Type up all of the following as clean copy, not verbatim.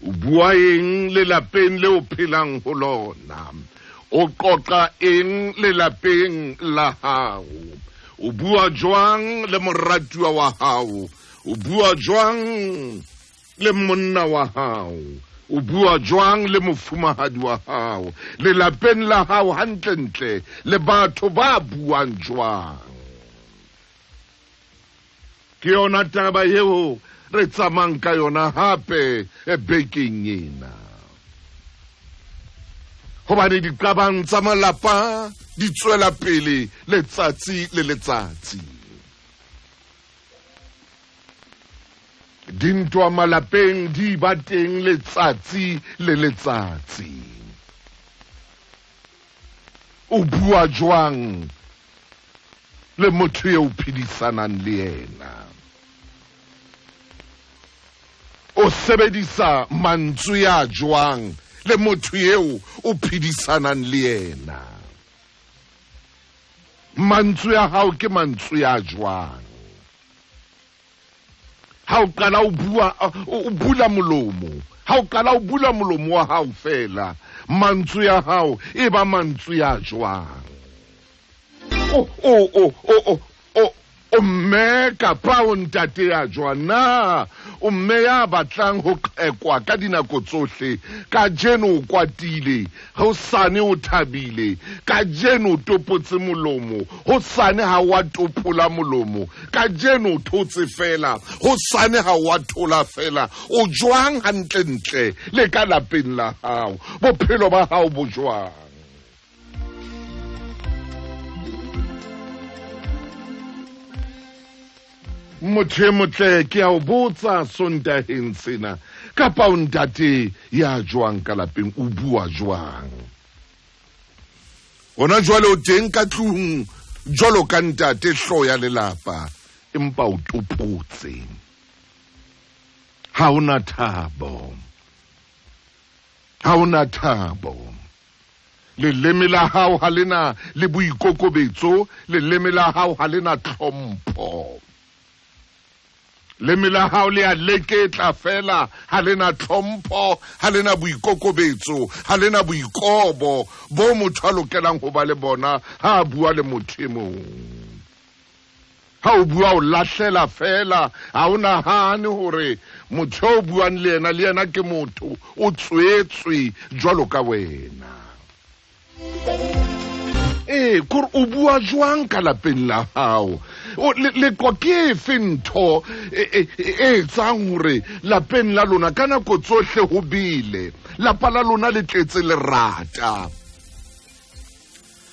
O bua eng lelapeng le o phelang ho lona? O qoqa eng lelapeng la hao? O bua jwang le moratuwa wa hao? O bua jwang le monna wa hao? O bua jwang le mofumahadi wa hao? Lelapeng la hao hantlentle le batho ba buang jwang? Ke yona taba eo re tsamayng ka yona hape e bekeng ena, hobane diqabang tsa malapa di tswela pele letsatsi le letsatsi. Dintwa malapeng di ba teng letsatsi le letsatsi. O bua jwang le motho eo phedisanang le yena? O sebedisa mantswe ya jwang le motho eo o phedisanang le yena? Mantswe ya hao ke mantswe ya jwang? Ha o qala o bua, o bula molomo, ha o qala o bula molomo wa hao fela, mantswe ya hao e ba mantswe ya jwang? O o o o o o mme kapa o ntate ya jwang? Na o mme ya batlang ho qekwa ka dinako tsohle? Kajeno o kwatile, hosane o thabile. Kajeno o topotse molomo, hosane ha wa topola molomo. Kajeno o thotse fela, hosane ha wa thola fela. O jwang hantlentle le ka lapeng la hao? Bophelo ba hao bo jwang? Motho e motle, ke a o botsa Sontaheng sena, kapa o ntate ya jwang ka lapeng? O bua jwang? Hona jwale o teng ka tlung jwalo ka ntate, hlooho ya lelapa, empa o topotse, ha o na thabo, ha o na thabo. Leleme la hao ha lena le boikokobetso, leleme la hao ha lena tlhompho, leme la hao le a leketla fela, ha lena tlhompho, ha lena boikokobetso, ha lena boikobo bo motho a lokelang ho ba le bona ha a bua le motho e mong. Ha o bua o lahlela fela, ha o nahane hore motho o buang le yena, le yena ke motho, o tswetswe jwalo ka wena. Ee, kore o bua jwang ka lapeng la hao? Lekwa ke efe ntho e etsang hore lapeng la lona ka nako tsohle ho bile lapa la lona le tletse lerata?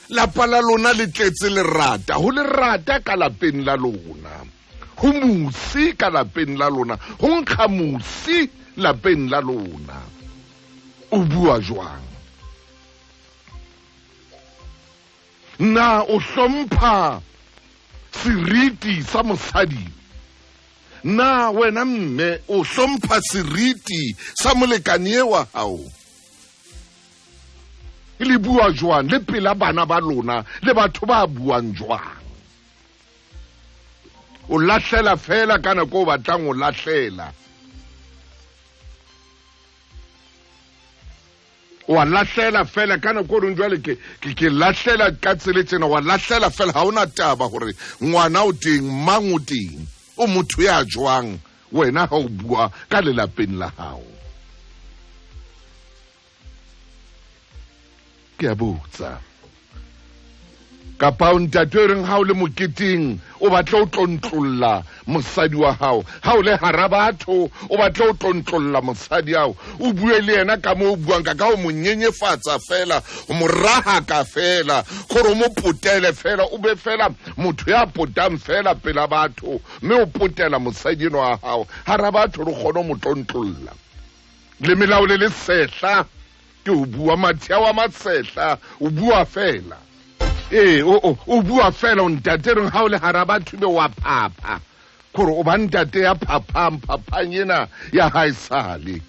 Lapa la lona le tletse lerata, ho lerata ka lapeng la lona, ho mosi ka lapeng la lona, ho nkga mosi lapeng la lona. O bua jwang? Na o hlompha seriti sa mosadi? Na wena mme o hlompha seriti sa molekane e wa hao? Le bua jwang le pela bana ba lona le batho ba buang jwang? O lahlela fela ka nako o batlang o lahlela, wa lahlela fela ka nako o reng jwale ke ke lahlela ka tsele tsena, wa lahlela fela, ha ona taba hore ngwana o teng, mang o teng. O motho ya jwang wena ha o bua ka lelapeng la hao? Ke a botsa. Kapa o ntate o reng ha o le moketeng o batla o tlontlolla mosadi wa hao, ha o le hara batho o batla o tlontlolla mosadi hao, o bue le yena ka moo o buang ka o mo nyenyefatsa fela, o mo rahaka fela, gore o mo potele fela, o be fela motho ya potang fela pela batho, mme o potela mosadi eno wa hao hara batho, re kgone ho mo tlontlolla. Le melao le le sehla ke o bua mathia wa masehla, o bua fela, ee, o bua fela. O ntate reng ha o le hara batho be wa phapha, gore o ba ntate ya phaphang, phaphang ena ya hae sale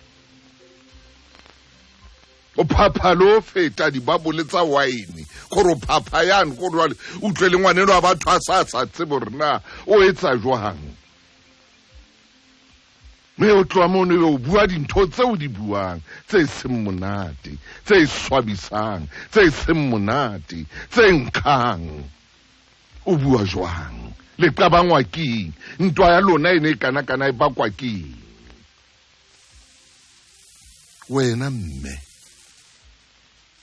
o phapha le o feta dibabole tsa wine, gore o phapha yane, gore jwale utlwe le ngwaneno wa batho a sa tsebe gore na o etsa jwang. Mme o tloha mono ebe o bua dintho tseo di buang tse seng monate, tse swabisang, tse seng monate, tse nkgang. O bua jwang? Le qabangwa keng? Ntwa ya lona e ne e kana-kana e bakwa keng? Wena mme,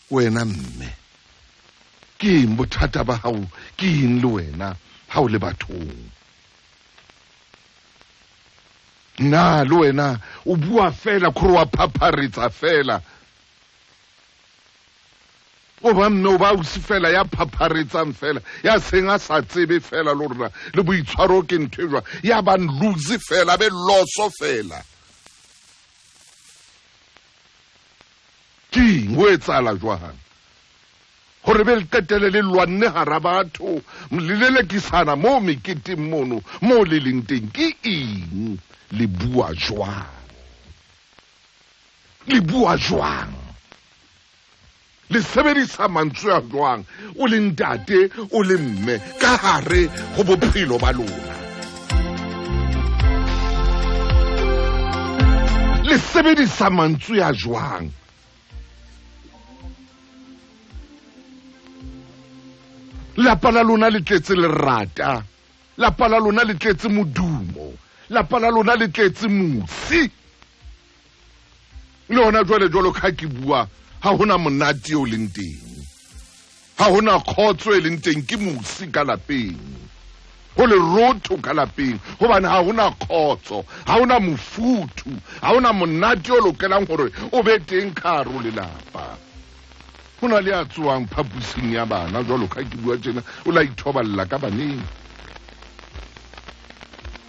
wena mme, ke eng bothata ba hao? Ke eng le wena ha o le bathong? Na le wena o bua fela kgore wa phapharetsa fela, o ba mme o ba ausi fela ya phapharetsang fela, ya seng a sa tsebe fela le rona le boitshwaro ke ntho e jwang, ya bang lose fela, be loso fela. Ke eng ho etsahala jwang gore be le qetele le lwanne hara batho, le lelekisana mo meketeng mono mo le leng teng? Ke eng le bua jwang? Le bua jwang? Le sebedisa mantswe a jwang o le ntate, o le mme, ka hare ho bophelo ba lona? Le sebedisa mantswe a jwang? Lapa la lona le tletse lerata, lapa la lona le tletse modumo, lapa la lona le tletse mosi. Le hona jwale, jwalo ka ke bua, ha hona monate o leng teng, ha hona kgotso e leng teng, ke mosi ka lapeng, ho lerotho ka lapeng, hobane ha hona kgotso, ha hona mofuthu, ha hona monate o lokelang hore o be teng ka hare ho lelapa. Ho na le a tsoang phapusing ya bana, jwalo ka ke bua tjena, o la ithoballa ka baneng.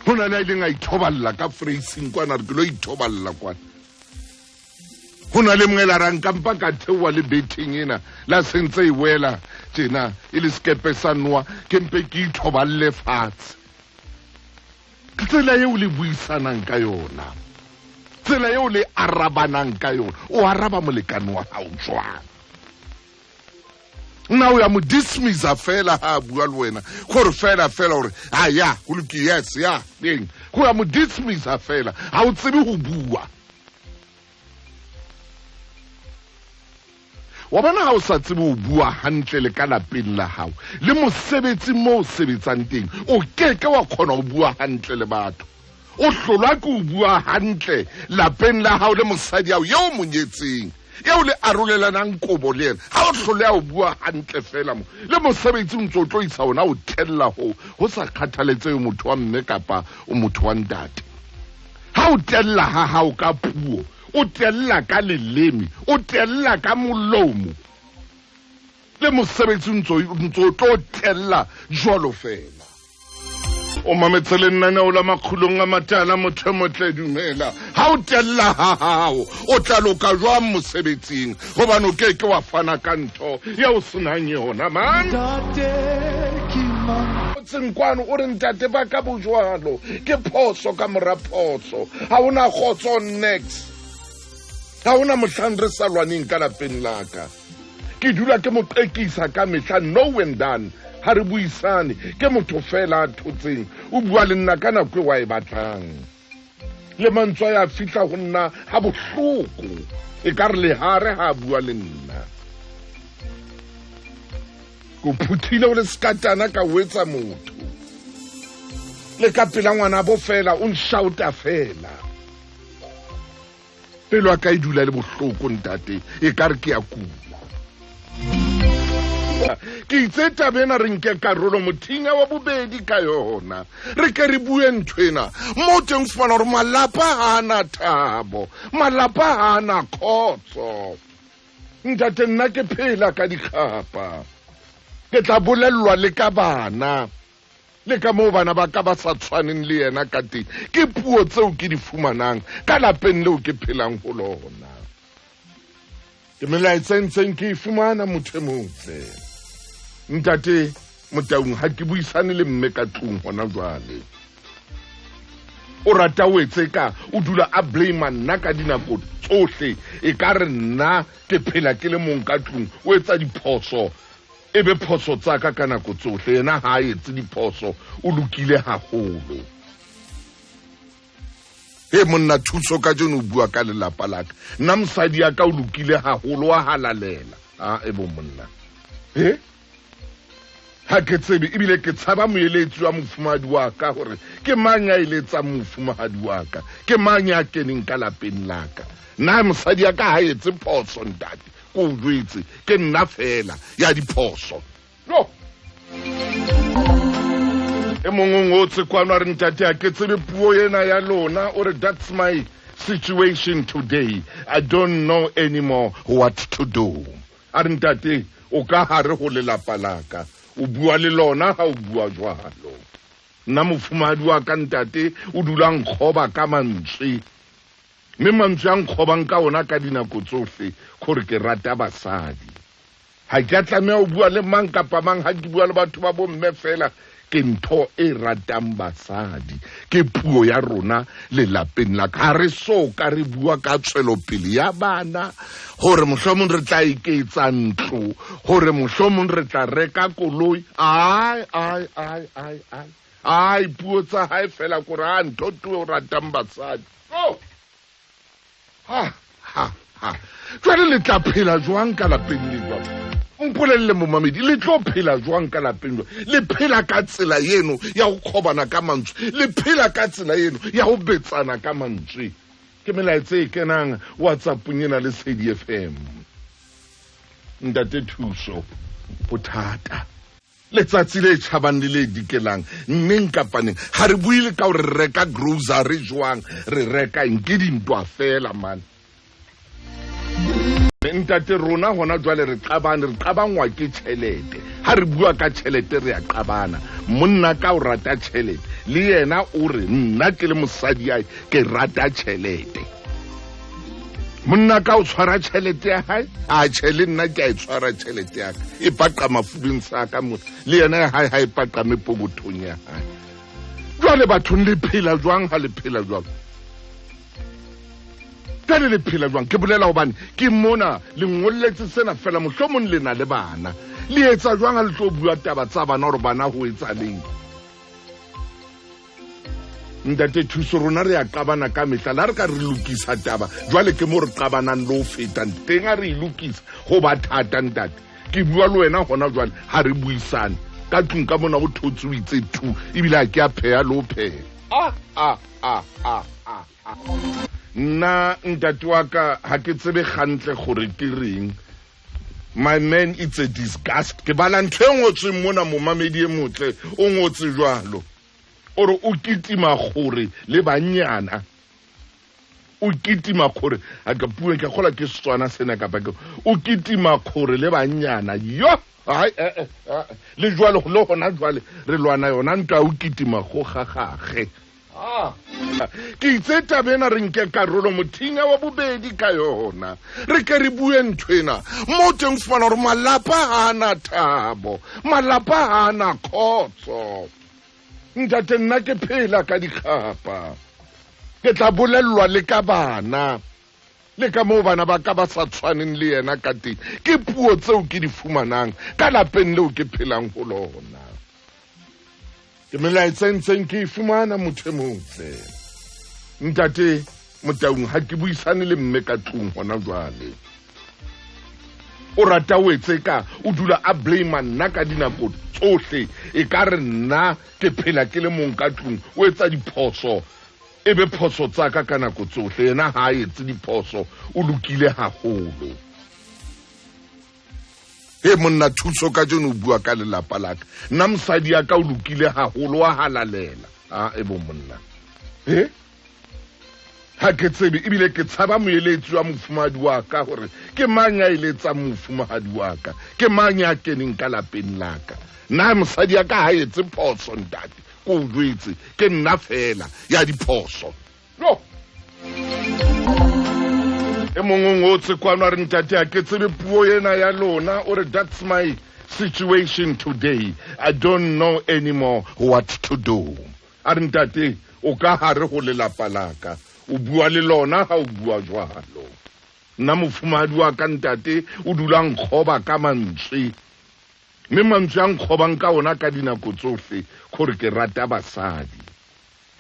Ho na le a ileng a ithoballa ka freising kwana, re ke lo ithoballa kwana. Ho na le mongwe la rang kampa ka theoha le betheng ena, la sentse e wela tjena e le sekepe sa noa, ke mpe ke ithoballe fatshe. Ke tsela eo le buisanang ka yona, tsela eo le arabanang ka yona. O araba molekane wa hao jwang? Nna o ya mo dismissa fela ha a bua le wena, gore fela fela gore a ya go lokile, yes ya eng, go ya mo dismissa fela, ha o tsebe ho bua. Wa bona, ha o sa tsebe ho bua hantle le ka lapeng la hao, le mosebetsing mo o sebetsang teng, o keke wa kgona ho bua hantle le batho. O hlolwa ke ho bua hantle lapeng la hao le mosadi hao eo mo nyetseng, eo le arolelanang kobo le yena. Ha o hloleha ho bua hantle fela mo, le mosebetsi o ntse o tlo isa ona o tella ho, ho sa kgathaletsehe motho wa mme kapa o motho wa ntate. Ha o tella ha hao ka puo, o tella ka leleme, o tella ka molomo, le mosebetsi o ntse o tlo tella jwalo fela. O mametse lenaneo la Makgulong a Matala, motho e motle, dumela. Ha o tella ha hao, o tla loka jwang mosebetsing? Hobane o ke ke wa fana ka ntho ya o senang yona, man. Motseng kwano o re ntate ba ka bojwalo, ke phoso ka mora phoso, ha hona kgotso next, ha hona mohlang re sa lwaneng ka lapeng la ka. Ke dula ke mo qekisa ka mehla, no and done, ha re buisane, ke motho fela a thotseng, o bua le nna ka nako e wa e batlang, le mantswe a ya fihla ho nna ha bohloko, e ka re lehare ha a bua le nna. Ko phuthile o le sekatana ka o etsa motho, le ka pela ngwana bo fela o nshauta fela, pelo ya ka e dula le bohloko ntate, e ka re ke ya kula. Ke itse taba ena re nke karolo mothinya wa bobedi ka yona, re ke re bue ntho ena mo teng, fumana hore malapa ha a na thabo, malapa ha a na khotso. Ntate, nna ke phela ka dikgapa, ke tla bolellwa le ka bana, le ka moo bana ba ka ba sa tshwaneng le yena ka teng. Ke puo tseo ke di fumanang ka lapeng leo ke phelang ho lona, ke melaetsa e ntseng ke e fumana. Motho e motle, ntate Motaung, ha ke buisane le mme ka tlung hona jwale. O rata o etse ka o dula a blame nna ka dinako tsohle, e ka re nna ke phela ke le mong ka tlung, o etsa diphoso, e be phoso tsa ka ka nako tsohle, yena ha a etse diphoso, o lokile haholo. He monna, thuso ka jeno o bua ka lelapa la ka. Nna mosadi ya ka o lokile haholo, wa halalela. A e bo monna. He? Ha ke tsebe ebile ke tshaba moeletsi wa mofumahadi wa ka gore ke mang ya eletsang mofumahadi wa ka, ke mang ya keneng ka lapeng la ka. Nna mosadi ya ka ha etse phoso ntate, ko o jwetse ke nna fela ya diphoso. No. E mongwe o ngotse kwano a re, ntate, ha ke tsebe puo ena ya lona. O re, that's my situation today, I don't know anymore what to do. A re, ntate, o ka hare ho lelapa la ka, o bua le lona ha o bua jwalo. Nna mofumahadi wa ka ntate o dula nkgoba ka mantswe, mme mantswe a nkgobang ka ona ka dinako tsohle gore ke rata basadi. Ha ke a tlameha ho bua le mang kapa mang, ha ke bua le batho ba bomme fela. Ke ntho e ratang basadi, ke puo ya rona lelapeng la ka. Ha re so ka re bua ka tswelopele ya bana, gore mohlomong re tla eketsa ntlo, gore mohlomong re tla reka koloi. Ai ai ai ai ai ai, puo tsa hae fela kore a ntho tuo o ratang basadi. Oh, ha ha ha, jwale le tla phela jwang ka lapeng le jwang? Mpolelle momamedi, le tlo phela jwang ka lapeng jwang? Le phela ka tsela eno ya go kgobana ka mantswe, le phela ka tsela eno ya go betsana ka mantswe. Ke melaetsa e kenang WhatsAppong ena le Sedi FM. Ntate Thuso, bothata letsatsi le tšhabang le le dikelang nneng kapa neng, ga re buile ka gore re reka grocery jwang, re reka eng, ke dintwa fela man. Ntate, rona gona jwale re qabane, re qabangwa ke tšhelete. Ha re bua ka tšhelete re a qabana. Monna ka o rata tšhelete, le yena o re nna ke le mosadi yae ke rata tšhelete. Monna ka o tshwara tšhelete ya hae, a tjhe, le nna ke a e tshwara tšhelete ya ka, e paqama fubeng sa ka mo, le yena ya hae ha e paqame pokothong ya hae. Jwale bathong, le phela jwang ha le phela jwalo? Jwale le phela jwang? Ke bolela hobane ke mona le ngolletse sena fela, mohlomong le na le bana. Le etsa jwang ha le tlo bua taba tsa bana, hore bana ho etsaleng? Ntate Thuso, rona re a qabana ka mehla. La re ka re lokisa taba, jwale ke mo re qabanang le ho feta teng. A re e lokisa, go ba thata. Ntate, ke bua le wena gona jwale, ha re buisane ka tlung ka mona, go thotse o itse tu, ebile ha ke a pheha le ho pheha. A a a a a a, nna ntate wa ka ha ke tsebe gantle gore ke reng. My man, it's a disgust. Ke bala ntho e ngotsweng mona, momamedi e motle o ngotse jwalo, o re o kitima gore le bannyana, o kitima gore a ka puo ke gola ke Setswana sena kapa ke o kitima gore le bannyana. Yo, ai eh, eh, le jwale le gona jwale re lwana yona ntwa o kitima go gagage. Ke itse taba ena re nke karolo mothinya wa bobedi ka yona, re ke re bue ntho ena mo teng. Fumana gore malapa ha a na thabo, malapa ha a na khotso. Ntate, nna ke phela ka dikgapa, ke tla bolellwa le ka bana, le ka moo bana ba ka ba sa tshwaneng le yena ka teng. Ke puo tseo ke di fumanang ka lapeng leo ke phelang ho lona. Ke melaetsa e ntseng ke e fumana, motho e motle. Ntate Motaung, ha ke buisane le mme ka tlung hona jwale. O rata o etse ka o dula a blame nna ka dinako tsohle, e ka re nna ke phela ke le mong ka tlung. O etsa diphoso, e be phoso tsa ka ka nako tsohle. Yena ha a etse diphoso, o lokile haholo. He monna, thuso ka jeno o bua ka lelapa la ka. Nna mosadi ya ka o lokile haholo, wa halalela. A e bo monna. He, ha ke tsebe ebile ke tshaba moeletsi wa mofumahadi wa ka, gore ke mang ya eletsang mofumahadi wa ka, ke mang ya keneng ka lapeng la ka. Nna mosadi ya ka ha etse phoso ntate, ko o jwetse ke nna fela ya diphoso. No. E mongwe o ngotse kwano a re, ntate, ha ke tsebe puo ena ya lona. O re, that's my situation today, I don't know anymore what to do. A re, ntate, o ka hare ho lelapa la ka, o bua le lona ha o bua jwalo. Nna mofumahadi wa ka ntate o dula nkgoba ka mantswe, mme mantswe a nkgobang ka ona ka dinako tsohle gore ke rata basadi.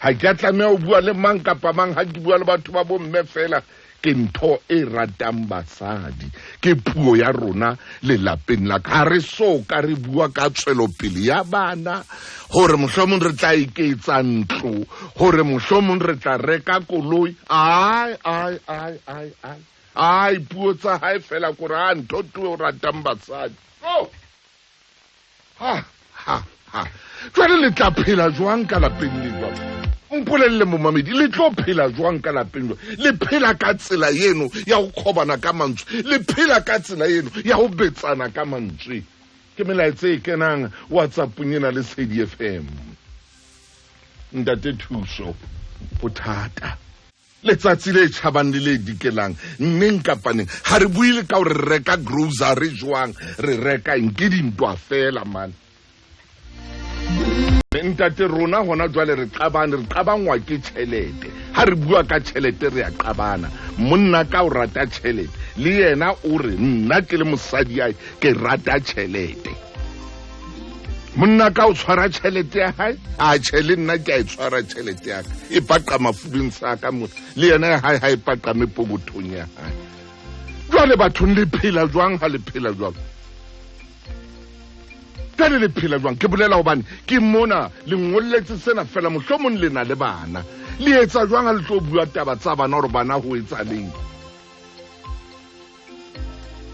Ga ke a tlameha ho bua le mang kapa mang ha ke bua le batho ba bomme fela. Ke ntho e ratang basadi, ke puo ya rona lelapeng la ka. Ha re so ka re bua ka tswelopele ya bana, gore mohlomong re tla eketsa ntlo, gore mohlomong re tla reka koloi. Ai ai ai ai ai ai, puo tsa hae fela kore a ntho tuo o ratang basadi. Oh ha ha ha, jwale le tla phela jwang ka lapeng le jwang? Mpolelle momamedi, le tlo phela jwang ka lapeng jwang? Le phela ka tsela eno ya go kgobana ka mantswe, le phela ka tsela eno ya go betsana ka mantswe. Ke melaetsa e kenang WhatsAppong ena le Sedi FM. Ntate Thuso, ho thata letsatsi le tšhabang le le dikelang nneng kapa neng. Ga re buile ka gore re reka grocery jwang, re reka eng, ke dintwa fela mane. Ntate, rona gona jwale re qabane, re qabangwa ke tšhelete. Ha re bua ka tšhelete re a qabana. Monna ka o rata tšhelete, le yena o re nna ke le mosadi ae ke rata tšhelete. Monna ka o tshwara tšhelete ya hae, a tjhe le nna ke a e tshwara tšhelete ya ka, e paqama fubeng sa ka mo, le yena ya hae ha e paqame pokothong ya hae. Jwale bathong le phela jwang ha le phela jwalo? Jwale le phela jwang? Ke bolela hobane ke mona le ngolletse sena fela, mohlomong le na le bana. Le etsa jwang ha le tlo bua taba tsa bana hore bana ho etsaleng?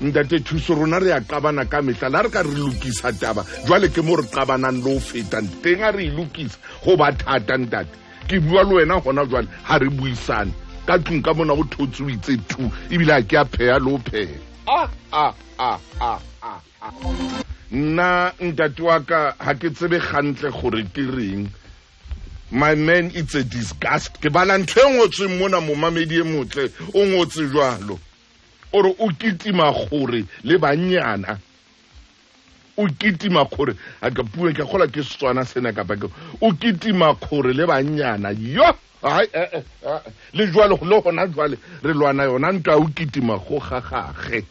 Ntate Thuso, rona re a qabana ka mehla. La re ka re lokisa taba jwale, ke mo re qabanang le ho feta teng. A re e lokisa go ba thata. Ntate, ke bua le wena gona jwale, ha re buisane ka tlung ka mona, o thotse o itse tu, ebile ha ke a pheha le ho pheha. A a a a a a, nna ntate wa ka ha ke tsebe gantle gore ke reng. My man, it's a disgust. Ke bala ntho e ngotsweng mona, momamedi e motle o ngotse jwalo, o re o kitima gore le bannyana, o kitima gore a ka puo ke gola ke Setswana sena kapa ke o kitima gore le bannyana. Yo ai, le jwale le gona jwale re lwana yona ntwa o kitima go gagage.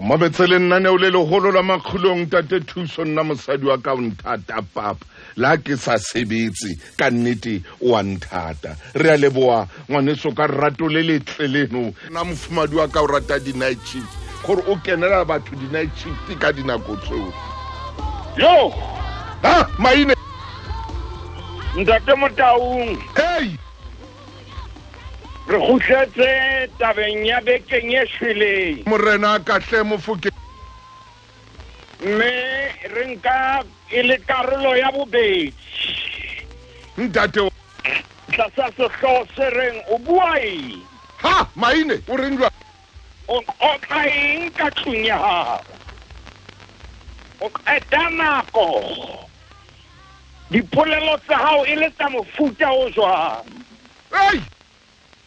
Mametse le nnaneo le legolo la Makgulong. Tate Thuso, nna mosadi wa ka o nthata papa, la ke sa sebetse ka nnete o a nthata. Re a leboa ngwaneso ka rato le letle leno. Nna mofumadi wa ka o rata di-night shift, gore o kenela batho di-night shift ka dinako tseo. Yo ha maine. Ntate Motaung. Hey. Re kgutletse tabeng ya bekeng e shweleng. Morena a katle Mofoke. Mme re nka e le karolo ya bobedi. Ntate. Tlasa sehlooho se reng o bua eng? Ha maine, o reng jwang? O otla eng ka tlung ya hao? O qeta nako dipolelo tsa hao e le tsa mofuta o jwang? Ei.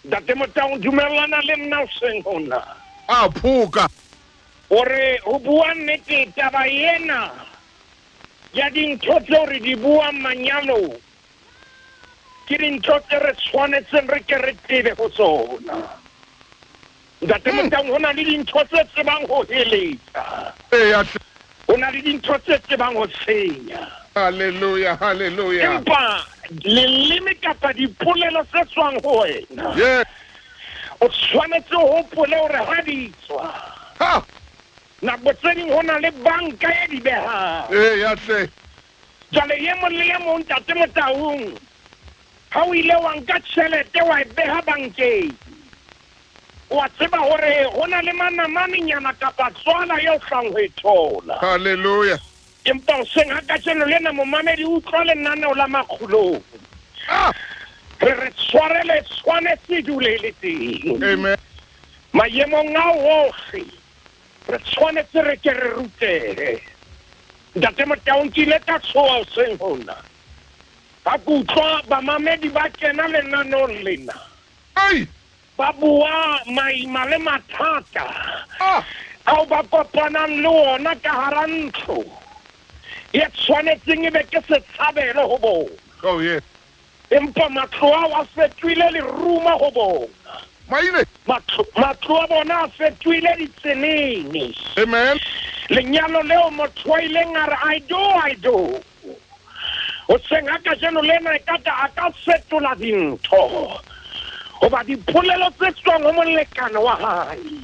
Ntate Motaung, dumellana le nna hoseng hona. A phoka. O re ho bua nnete, taba ena ya dintho tseo re di buang manyalong ke dintho tse re tshwanetseng re ke re tsebe ho tsona. Ntate Motaung, ho na le dintho tse tsebang ho heletsa. Eya. Ho na le dintho tse tsebang ho senya. Halleluja, halleluja. Empa leleme kapa dipolelo tse tswang ho wena, o tshwanetse o hopole hore ha di tswa, Ha. nako tse ding ho na le banka e di behang. Eya hle. Jwale e mong le e mong, Ntate Motaung, ha o ile wa nka tjhelete wa e beha bankeng, wa tseba hore ho na le manamanenyana kapa tswala eo tlang ho e thola. Halleluja. Empa hoseng ha kajeno lena, momamedi, utlwa lenaneo la Makgulong. Re re tshwarele tshwanetse e dule e le teng. Amen. Maemong a ohle re tshwanetse re ke re rutehe. Ntate Motaung, ke ile ka tshoha hoseng hona ha ke utlwa bamamedi ba kena lenaneong lena. Ei. Ba bua maima le mathata ao ba kopanang le ona ka hara ntlo e tshwanetseng e be ke setshabelo ho bona. Oh yes. Empa matlo ao a fetohile leruma ho bona. Maine. Matlo a bona a fetohile ditsenene. Amen. Lenyalo leo motho a ileng a re I do, I do. Hoseng ha kajeno lena e ka a ka fetola dintho, hoba dipolelo tse tswang ho molekane wa hae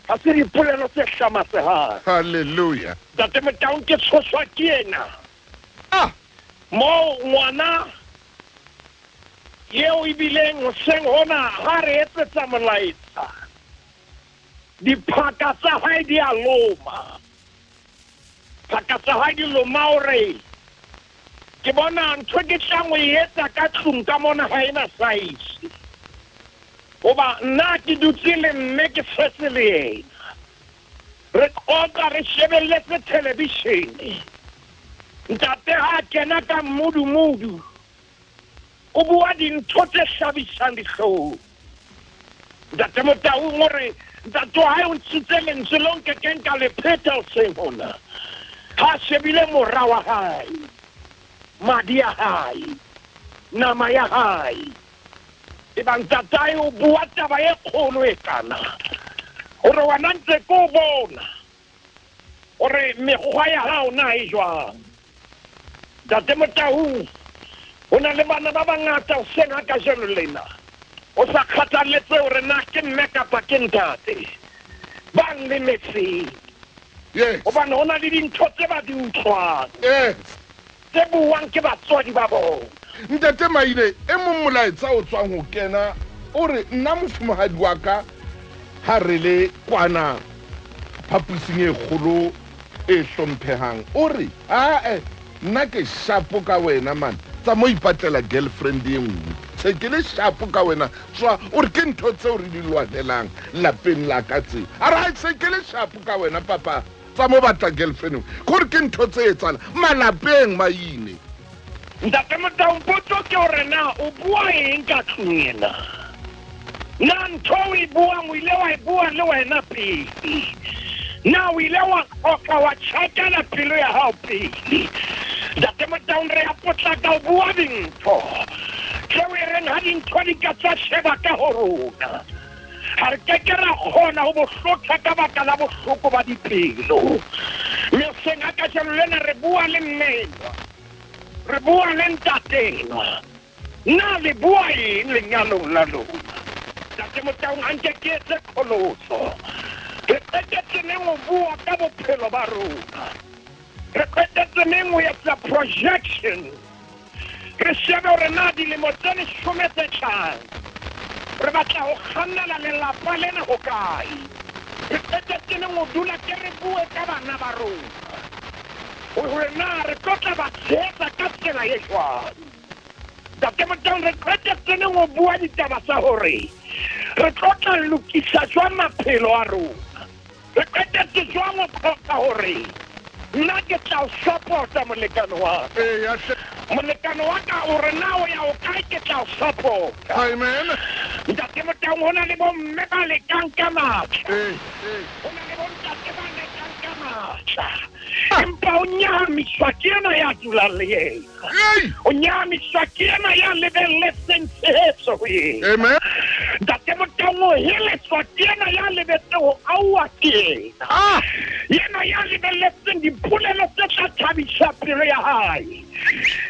ha se dipolelo tse hlamatsehang. Halleluja. Ntate Motaung, ke tshoswa ke ena. Moo ngwana eo ebileng hoseng hona ha re etsetsa molaetsa, diphaka tsa hae di a loma. Phaka tsa hae di loma hore ke bona ntho ke tlang ho e etsa ka tlung ka mona ha ena size. Hoba nna ke dutse le mme ke setse le yena. Re qoqa re shebelletse television. Ntate ha kena ka mmudumudu, o bua dintho tse hlabisang dihlong. Ntate Motaung o re ntate wa hae o ntshitse lentswe leo nkekeng ka le pheta hoseng hona. Ha shebile mora wa hae, madi a hae, nama ya hae. Eba ntatae o bua taba e kgolo e kana. Hore wena ntse ke o bona hore mekgwa ya hao na e jwang. Ntate Motaung, ho na le bana ba bangata hoseng ha kajeno lena. O sa kgathalletse hore na ke mme kapa ke ntate. Ba lemetseng. Yes. Hobane ho na le dintho tse ba di utlwang. Yes. Tse buang ke batswadi ba bona. Ntate Maine, e mong molaetsa o tswang ho kena o re nna mofumahadi wa ka ha re le kwana phapusing e kgolo e hlomphehang, o re ae nna ke shapo ka wena man, tsa mo ipatlela girlfriend e nngwe, se ke le shapo ka wena tswa. O re ke ntho tseo re di lwanelang lapeng la ka tseo. A re ha se ke le shapo ka wena papa, tsa mo batla girlfriend, kore ke ntho tse etsahala malapeng Maine. Ntate Motaung, potso ke hore na o bua eng ka tlung ena? Na ntho o e buang o ile wa e bua le wena pele? Na o ile wa qoqa wa tjhakela pelo ya hao pele? Ntate Motaung, re a potlaka ho bua dintho tseo e reng ha dintho di ka tsa sheba ka ho rona, ha re keke ra kgona ho bo hlotha ka baka la bohloko ba dipelo. Mme hoseng ha kajeno lena re bua le mmenwa, re bua le ntatenwa. Na le bua eng lenyalong la lona? Ntate Motaung, ha nke ke etse qholotso. Re qetetse neng ho bua ka bophelo ba rona? Re qetetse neng ho etsa projection? Re shebe hore na dilemo tse 10 tse tlang re batla ho kgannela lelapa lena hokae? Re qetetse neng ho dula ke re bue ka bana ba rona, hore na re tlo tla ba tshehetsa ka tsela e jwang? Ntate Motaung, re qetetse neng ho bua ditaba tsa hore re tlo tla lokisa jwang maphelo a rona? Re qetetse jwang ho qoqa hore nna ke tla o support-a molekane wa ka? Molekane wa ka o re na o ya o kae, ke tla o support-a. Amen. Ntate Motaung, ho na le bomme ba lekang ka matla. Ho na le bontate ba lekang ka matla. Empa o nyahamiswa ke yena ya dulang le yena. O nyahamiswa ke yena ya lebelletseng tshehetso ho yena. Amen. Ntate Motaung, o heletswa ke yena ya lebetseng ho auwa ke yena. Yena ya lebelletseng dipolelo tse tla thabisa pelo ya hae.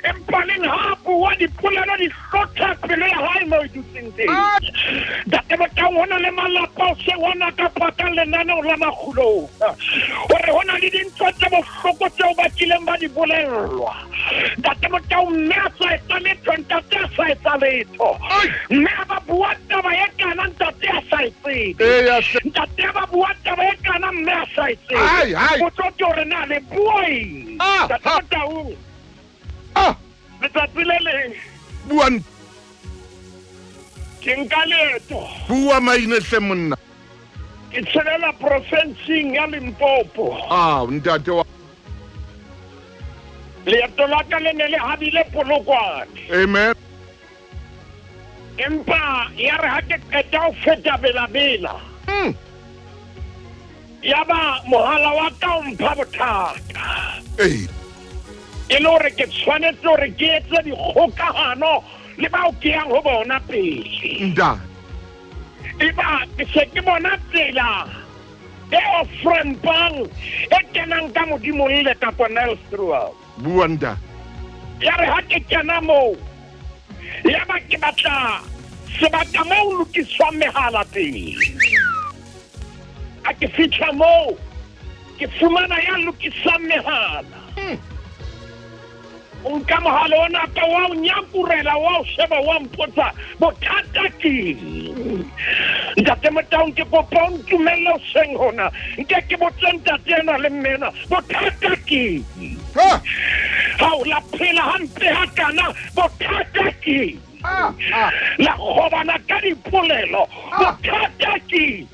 Empa leng ha bua dipolelo di hlotha pelo ya hae moo e dutseng teng. Ntate Motaung, ho na le malapa o se hona ka pakang lenaneo la makgulong, hore ho na le dintho tse bohloko tseo ba kileng ba di bolellwa. Ntate Motaung, mme a sa etsa letho, ntate a sa etsa letho. Mme a ba bua taba e kana, ntate a sa e tsebe. Ntate a ba bua taba e kana, mme a sa e tsebe. Potso ke hore na le bua eng? Ntate Motaung, letsatsi le leng buang ke nka leeto. Bua Maine hle monna. Ke tshelela profensing ya Limpopo. Ntate wa leeto la ka le ne le habile Polokwane. Amen. Empa ya re ha ke qeta ho feta Bela-Bela, ya ba mohala wa ka o mpha bothata. E le hore ke tshwanetse hore ke etse dikgokahano le bao ke yang ho bona pele. Eba ke se ke bona tsela e off-rampang e kenang ka Modimolle kapa Nylstroom. Bua ntate. Ya re ha ke kena moo, yaba ke batla sebaka moo lokiswang mehala teng. A ke fitlha moo, ke fumana ya lokisang mehala. O nka mohala ona ka wa o nyakurela, wa o sheba, wa mpotsa bothata keng. Ntate Motaung, ke kopa o ntumelle hoseng hona, nke ke botse ntate enwa le mme enwa bothata keng. Ha o la phela hampe hakana, bothata keng. La kgobana ka dipolelo, bothata keng.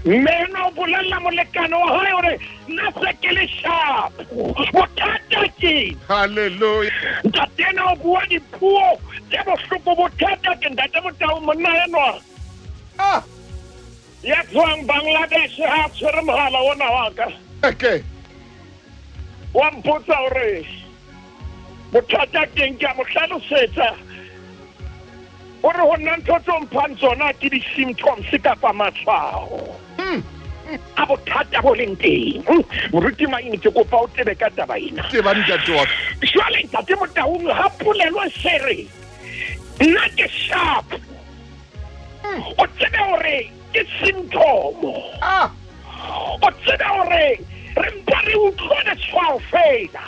Mme enwa o bolella molekane wa hae hore nna se ke le shapo, bothata keng. Hallelujah. Ntate enwa o bua dipuo tse bohloko, bothata ke. Ntate Motaung, monna enwa ya tswang Bangladesh ha a tshwere mohala ona wa ka. Okay. Wa mpotsa hore bothata keng, ke a mo hlalosetsa hore ho nna ntho tse mphang tsona ke di-symptoms kapa matshwao a bothata bo leng teng. Moruti Maine, ke kopa o tsebe ka taba ena. Tseba ntate wa ka. Jwale ntate Motaung, ha polelo e se re nna ke sharp, o tsebe hore ke symptom. O tsebe hore re mpa re utlwa letshwao fela.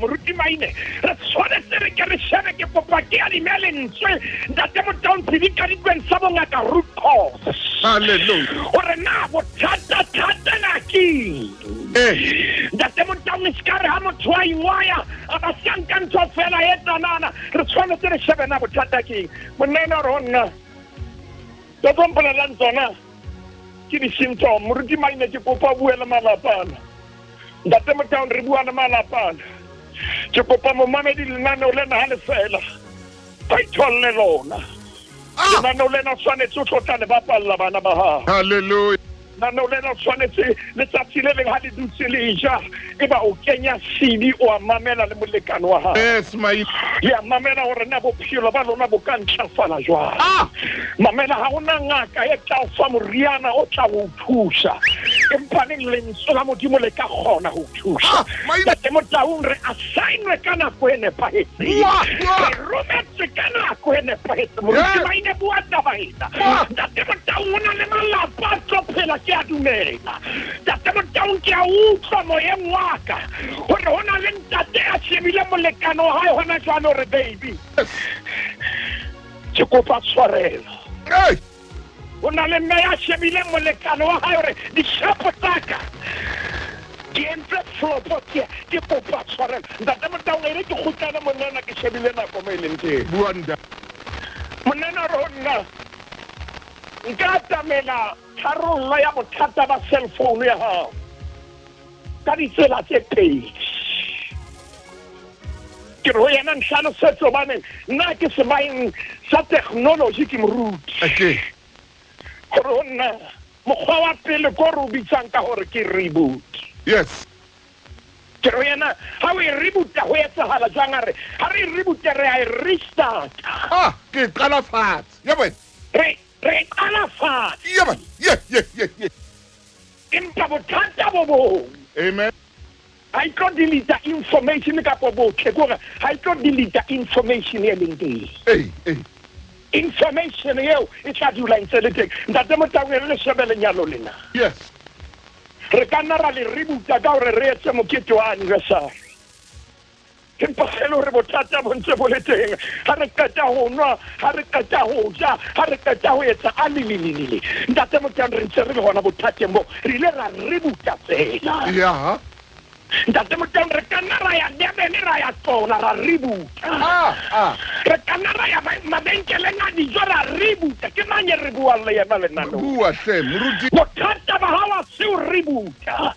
Moruti Maine, re tshwanetse re ke re shebe, ke kopa ke adime lentswe ntate Motaung sedikadikweng sa bongaka root cause. Hallelujah. Hore na bothata-thata na keng. Ntate Motaung, e se ka re ha motho a ingwaya a ba sa nka ntho fela e tsanana, re tshwanetse re shebe na bothata keng. Monna ena re ho nna, tse tlo mpolellang tsona ke di-symptom. Moruti Maine, ke kopa o bue le malapana. Ntate Motaung, re bua le malapana. Ke kopa momamedi lenaneo lena ha le fela ba itholle lona. Lenaneo lena tshwanetse o tlo tla le bapalla bana ba hao. Hallelujah. Lenaneo lena tshwanetse letsatsi le leng ha le dutse le ja, eba o kenya CD o a mamela le molekane wa hao. Yes, my. Le a mamela hore na bophelo ba lona bo ka ntlafala jwang. Mamela, ha hona ngaka e tla o fa moriana o tla o thusa, empa neng lentswe la Modimo le ka kgona ho thusa. Ntate Motaung, re assignwe ka nako e nepahetseng, re rometswe ka nako e nepahetseng. Moruti Maine, bua taba ena. Ntate Motaung, o na le malapa a tlo phela, ke a dumela. Ntate Motaung, ke a utlwa moyeng wa ka hore ho na le ntate a shebile molekane wa hae hona jwale hore baby, ke kopa tshwarelo. O na le mme ya shebile molekane wa hae hore dishapo tsa ka ke entse flopo, ke kopa tshwarelo. Ntate Motaung, e re ke kgutlele monna, ke shebile nako mo e leng teng. Bua ntate. Monna re ho nna, nka atamela tharollo ya bothata ba cell phone ya hao ka ditsela tse pedi. Ke re ho yena nhlalosetse hobane nna ke sebaeng sa technology, ke moruti. Okay. Hore ho nna mokgwa wa pele ko re o bitsang ka hore ke reboot. Yes. Ke re ho yena ha o e reboota ho etsahala jwang? A re ha re e reboot re a e restart. Ke qala fatshe. Ya bona. Re qala fatshe. Ya bona. Ye ye ye ye. Empa bothata bo bong. Amen. Ha e tlo delete information kapo botle, kore ha e tlo delete information e leng teng. Information eo e tla dula ntse le teng. Ntate Motaung, re le shebe lenyalo lena. Yes. Re ka nna ra le reboota ka hore re etse mokete wa anniversary. Empa e le hore bothata bo ntse bo le teng. Ha re qeta ho nwa, ha re qeta ho ja, ha re qeta ho etsa a lelelele. Ntate Motaung, re ntse re le hona bothateng bo. Re ile ra reboota fela. Yeah. Ntate Motaung, re ka nna ra ya Durban, ra ya tsona, ra reboota. Re ka nna ra ya mabenkeleng a dijo, ra reboota. Ke mang e re buang le yena lenaneo? Bua hle, moruti. Bothata ba hao ha se o reboota.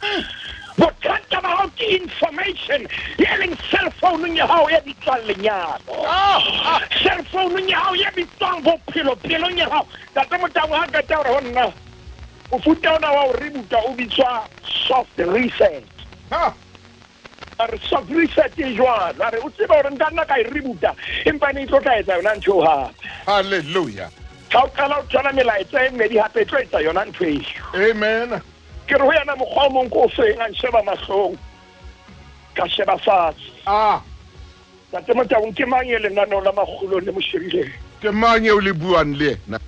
Bothata ba hao ke information e leng cell phone ya hao e bitswang lenyalo. Cell phone ya hao e bitswang bophelo pelong ya hao. Ntate Motaung, ha qeta hore ho nna mofuta ona wa ho reboota o bitswa soft reset. A re soft reset e jwalo. A re o tsebe hore nka nna ka e reboota, empa ne e tlo tla etsa yona ntho eo hape. Hallelujah. Ha o qala o thola melaetsa e mmedi hape, e tlo etsa yona ntho eo. Amen. Ke re ho yena mokgwa o mong ko o feng, a nsheba mahlong, ka sheba fatshe. Ntate Motaung, ke mang e lenaneo la Makgulong le mo shebileng? Ke mang eo le buang le yena?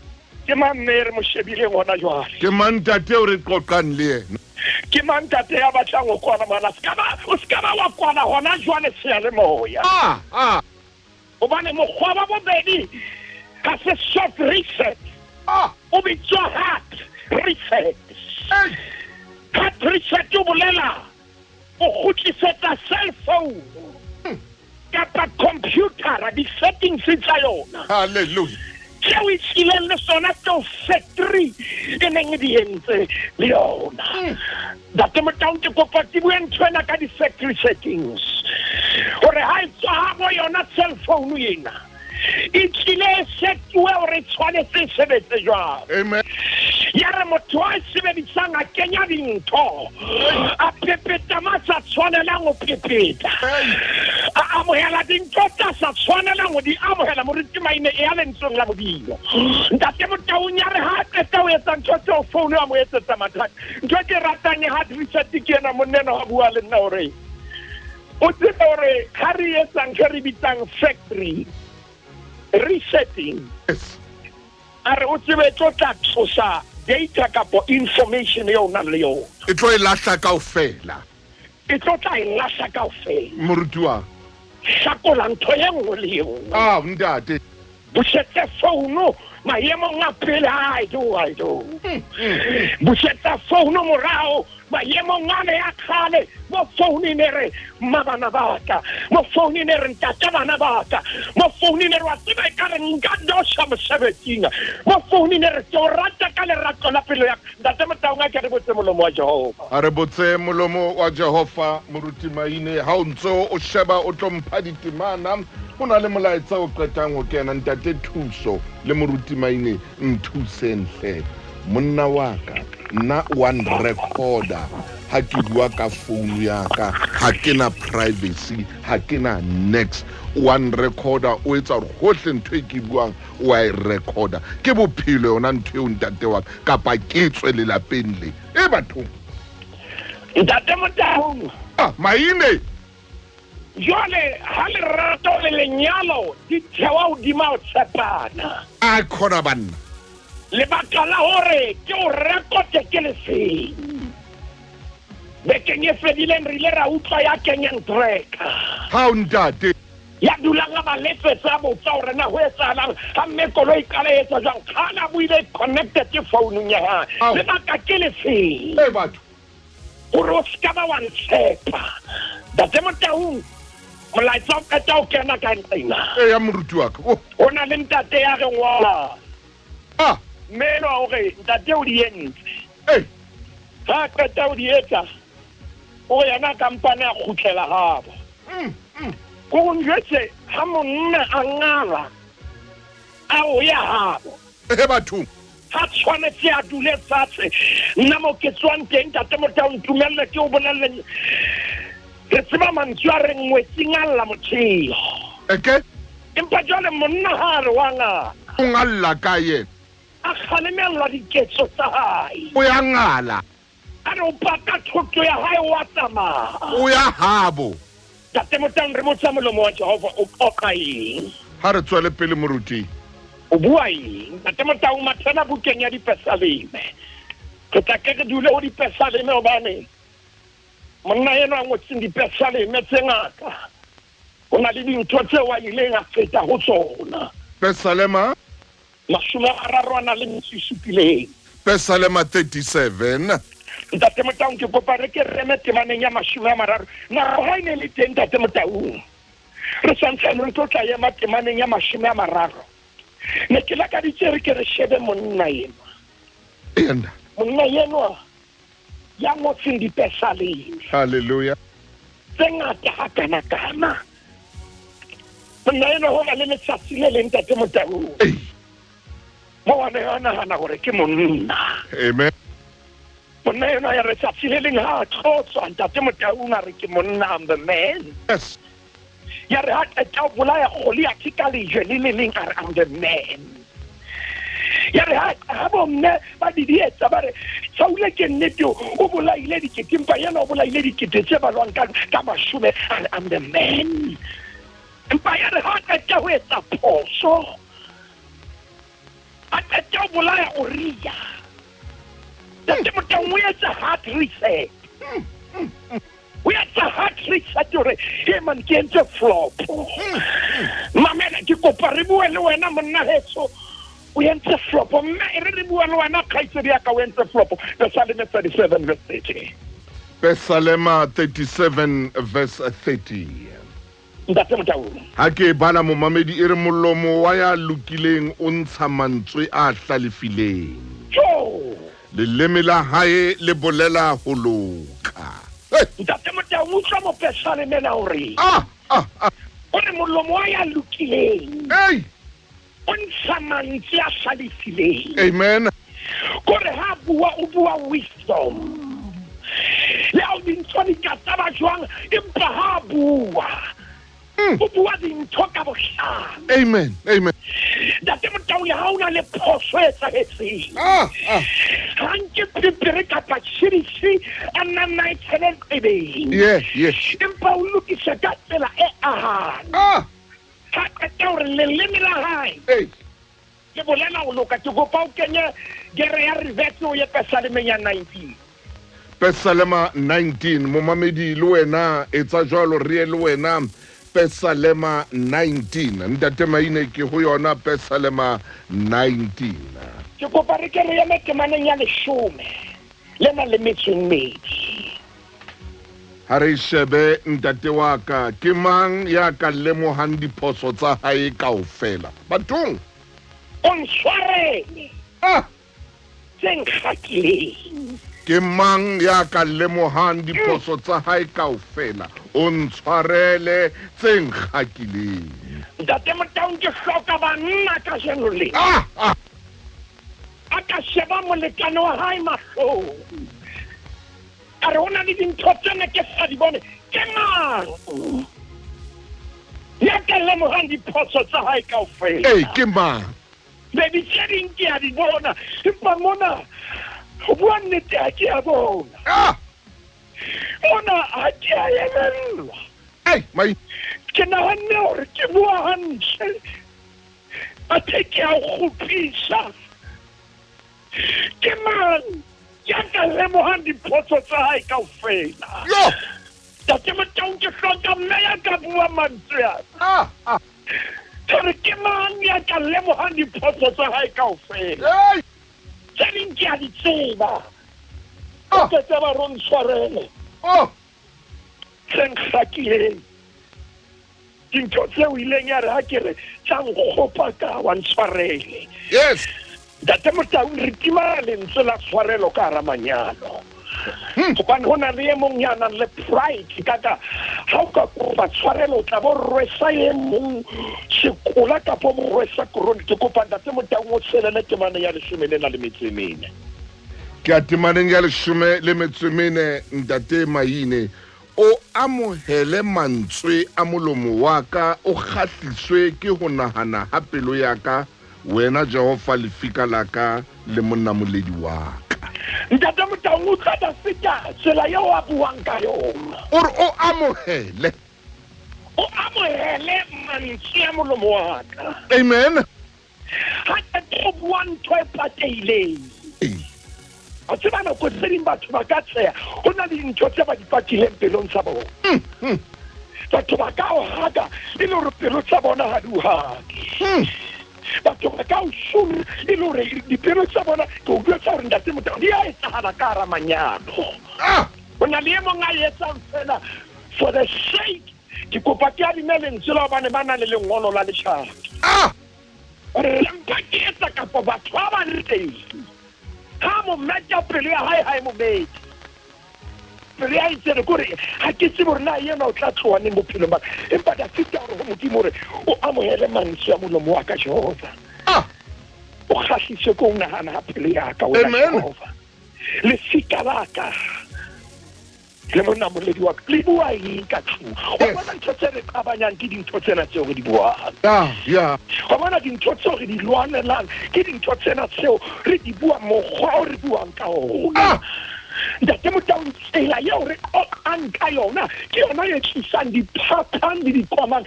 Ke mang mme e re mo shebileng hona jwale? Ke mang ntate eo re qoqang le yena? Ke mang ntate ya batlang ho kwala mohala? Se ka ba, o se ka ba wa kwala hona jwale seyalemoya. Ah, ah. Hobane mokgwa wa bobedi ha se soft reset. Ah. O bitswa hard reset. Hey. Hard reset o bolela o kgutlisetsa cell phone kapa computera di-settings tsa yona. Hallelujah. Tseo e tlileng le sona tseo factory e neng e di entse le yona. Ntate Motaung, ke kopa ke bue ntho ena ka di-factory settings. Hore ha e tswa habo yona cell phone ena, e tlile e setuwe hore e tshwanetse e sebetse jwang. Amen. Ya re motho a e sebedisang a kenya dintho, a pepeta ma sa tshwanelang ho pepeta, a amohela dintho tsa sa tshwanelang ho di amohela. Moruti Maine e ya lentsweng la Modimo. Ntate Motaung, ya re ha a qeta ho etsa ntho tseo, phone ya mo etsetsa mathata. Ntho e ke ratang ya hard reset ke ena, monna enwa wa bua le nna hore o tsebe hore ha re etsa ntho e re bitsang factory resetting, Yes. a re o tsebe e tlo tla tlosa data kapo information eo o nang le yona. E tlo e lahla kaofela. E tlo tla e lahla kaofela. Moruti wa. Hlakola ntho e nngwe le e nngwe. Ah, ntate. Busetsa founu maemong a pele. I do, I do. Busetsa founu morao maemong a le a kgale, mo founu e ne re mma bana ba ka, mo founu e ne re ntate bana ba ka, mo founu e ne re wa tseba e ka re nka dosha mosebetsing, mo founu e ne re ke o rata ka lerato la pelo ya ka. Ntate Motaung, a ke re botse molomo wa Jehova. A re botse molomo wa Jehova. Moruti Maine, ha o ntso o sheba o tlo mpha ditemana, ho na le molaetsa o qetang ho kena. Ntate Thuso le Moruti Maine, nthuseng hle. Monna wa ka nna wa nrecorda ha ke bua ka founu ya ka, ha ke na privacy, ha ke na next. Wa nrecorda, o etsa hore hohle ntho e ke buang o a e recorda. Ke bophelo yona ntho eo ntate wa ka, kapa ke tswe lelapeng le e bathong. Ntate Motaung. Ah, Maine. Jwale ha lerato le lenyalo di thewa hodima ho tshepana. A khona banna. Lebaka la hore ke o rekote ke lefeng. Bekeng e fedileng re ile ra utlwa ya kenyang tracker. Ha o ntate. Ya dulang a ba letsetsa a botsa hore na ho etsahalang ha mme koloi qala e etsa jwang. Kgale a buile connected ke founung ya hae. Lebaka ke lefeng. Ee batho. Hore o ska ba wa ntshepa. Ntate Motaung, molaetsa o qeta ho kena ka nqena. Ee ya moruti wa ka. Oh. Ho na le ntate ya re ngola. Ah. Mme enwa o re ntate o di entse. Ee. Ha qeta o di etsa, o re yena kampane a kgutlela habo. Ko go njwetse ha monna a ngala a o ya habo. He bathong. Ha tshwanetse a dule fatshe. Nna mo ke tswang teng ntate Motaung, ntumelle ke o bolelle. Re tseba mantswe a reng ngwetsi ngalla motheo. Eke? Empa jwale monna ha re wa ngala. O ngalla ka yena. A kgalemellwa diketso tsa hae. O ya ngala. A re o paka thoto ya hae wa tsamaya. O ya habo. Ntate Motaung, re botsa molomo wa Jehova o qoqa eng? Ha re tswele pele moruti. O bua eng? Ntate Motaung, mathela bukeng ya Dipesaleme. Re tla ke re dule ho Dipesaleme hobane monna enwa a ngotseng Dipesaleme tse ngata ho na le dintho tseo a ileng a feta ho tsona. Pesalema 37. Pesalema 37. Ntate Motaung, ke kopa re ke reme temaneng ya 30. Nako ha e ne le teng Ntate Motaung, re santsane re tlo tla ema temaneng ya 30. Ne ke lakaditse re ke re shebe monna enwa. Ena. Monna enwa ya ngotseng Dipesaleme. Hallelujah. Tse ngata hakana-kana. Monna enwa ho na le letsatsi le leng Ntate Motaung. Ei. Mo wa ne a nahana hore ke monna. Amen. Monna enwa ya re tsatsi le leng ha a tlotswa Ntate Motaung a re ke monna, I'm the man. Yes. Ya re ha qeta ho bolaya Goliath ka lejwe le le leng a re I'm the man. Ya re ha bomme ba didietsa ba re Saule ke nnete o bolaile dikete, empa yena o bolaile dikete tse balwang ka mashome, a re I'm the man. Empa ya re ha a qeta ho etsa phoso, a qeta ho bolaya Uria, Ntate Motaung o etsa hard reset. O etsa hard reset hore he man ke entse flop. Mamela ke kopa re bue le wena monna heso. O entse flop mme e re re bua le wena kgaitsedi ya ka o entse flop. Pesaleme 37 verse 30. Pesalema 37 verse 30. Ntate Motaung. Ha ke e bala momamedi e re molomo wa ya lokileng o ntsha mantswe a hlalefileng. Jo! Leleme la hae le bolela ho loka. Hey! Ntate Motaung utlwa mopesaleme na o re. Ah, ah, ah. O re molomo wa ya lokileng. Hey! O ntsha mantswe a hlalefileng. Amen. Kore ha bua o bua wisdom. Le ha dintho di ka tsaba jwang empa ha bua o bua dintho ka bohlale. Amen. Amen. Ntate Motaung ha o na le phoso e etsahetseng. Ah, ah. Ha nke pepere kapa tjhidisi a nna nna e tshele qebeng. Yeah, yeah. Empa o lokisa ka tsela e ahang. Ah. Ha qeta hore leleme la hae Hey. ke bolela ho loka. Ke kopa o kenye gere ya reverse o ye Pesalemeng ya 19. Pesalema 19 momamedi le wena etsa jwalo re ye le wena Pesalema 19 ntate Maine ke ho yona Pesalema 19. Ke kopa re ke re eme temaneng ya 10 le nang le metso e mmedi. Ha re shebe ntate wa ka ke mang ya ka lemohang diphoso tsa hae kaofela bathong. O ntshwarele Ah! tse nkgakileng. Ke mang ya ka lemohang diphoso tsa hae kaofela o ntshwarele tse nkgakileng. Ntate Motaung ke hloka banna kajeno le. Ah, ah. A ka sheba molekane wa hae mahlong. A re ho na le dintho tsena ke sa di bone. Ke mang ya ka lemohang diphoso tsa hae kaofela? Ee, ke mang? Baby tse ding ke a di bona, empa mona ho bua nnete ha ke a bona. Ah! Mona ha ke a elellwa. Ei, mai. Ke nahanne hore ke bua hantle. Athe ke a o kgopisa. Ke mang ya ka lemohang diphoso tsa hae kaofela? Yo! Ntate Motaung ke hloka mme ya ka bua mantswe ana. Ah, ah. Ke re ke mang ya ka lemohang diphoso tsa hae kaofela? Ei! Tse ding ke a di tseba. Ah. Ke tseba re o ntshwarele. Oh! Tse nkgakileng. Dintho tseo ileng ya re ha ke re tsa nkgopa ka wa ntshwarele. Yes. Ntate Motaung re tima lentswe la tshwarelo ka hara manyalo. Hobane ho na le e mong ya nang le pride kaka ha o ka kopa tshwarelo o tla bo rwesa e mong sekola kapa mo rwesa korone. Ke kopa Ntate Motaung o tshelele temane ya 14 le metso e mene. Ke a temaneng ya 14 le metso e mene Ntate Maine. O amohele mantswe a molomo wa ka, o kgahliswe ke ho nahana ha pelo ya ka, wena Jehova lefika la ka le monamoledi wa ka. Ntate Motaung utlwa Dafita tsela eo a buang ka yona. O re o amohele. O amohele mantswe a molomo wa ka. Amen. Ha ke o bua ntho e patehileng. A tseba nako tse ding batho ba ka tseya ho na le dintho tse ba di patileng pelong tsa bona. Batho ba ka o haka e le hore pelo tsa bona ha di o hake. Batho ba ka o shuma e le hore dipelo tsa bona ke o jwetsa hore Ntate Motaung di a etsahala ka hara manyalo. Ah! Ho na le e mong a etsang fela for the sake ke kopa ke adime lentswe la hobane ba na le lengolo la leshano. Ah! Hore mpa ke etsa kapa batho ba ba le teng. Ha mo meta pelo ya hae ha e mo mete. Pelo ya hae tsere kore ha ke tsebe hore na yena o tla tloha neng bophelong ba ka. Empa Dafita hore ho Modimo hore o amohele mantswe a molomo wa ka Jehova. Ah! O kgahliswe ke ho nahana ha pelo ya ka wena Jehova. Lefika la ka le monamoledi wa ka le bua eng ka tlung? Wa bona ntho tse re qabanyang ke dintho tsena tseo re di buang. Yeah. Wa bona dintho tseo re di lwanelang ke dintho tsena tseo re di buang, mokgwa o re buang ka ona. Ah! Ntate Motaung, tsela eo re qoqang ka yona ke yona e tlisang diphapang le dikomang.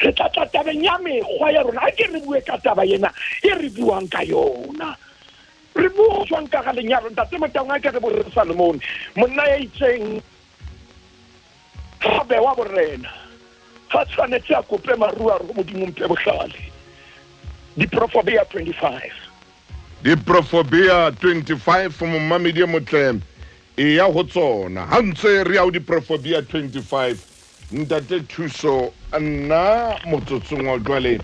Re tla tla tabeng ya mekgwa ya rona. A ke re bue ka taba ena e re buang ka yona. Re bua jwang ka ga lenyalo? Ntate Motaung, a ke re bore Salomone, monna ya itseng ha bewa borena, ga tshwanetse a kope maruo a re ho Modimo mphe bohlale. Diprofobia 25. Diprofobia 25, momamedi e motle, e ya ho tsona. Ha ntse re ya ho Diprofobia 25, ntate Thuso, nna motsotsong wa jwale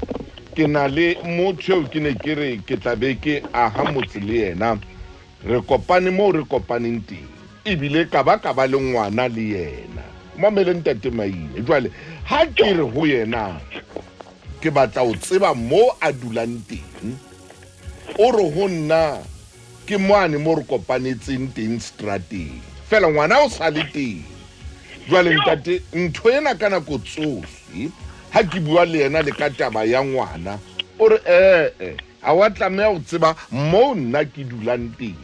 ke na le motho eo ke ne ke re ke tla be ke aha motse le yena. Re kopane moo re kopaneng teng, ebile ka ba ka ba le ngwana le yena. Mamele ntate Maine. Jwale ha ke re ho yena ke batla ho tseba mo a dulang teng, o re ho nna ke moane mo re kopanetseng teng strateng, fela ngwana o sa le teng. Jwale ntate, ntho ena ka nako tsohle ha ke bua le yena le ka taba ya ngwana, o re ee ha wa tlameha ho tseba moo nna ke dulang teng.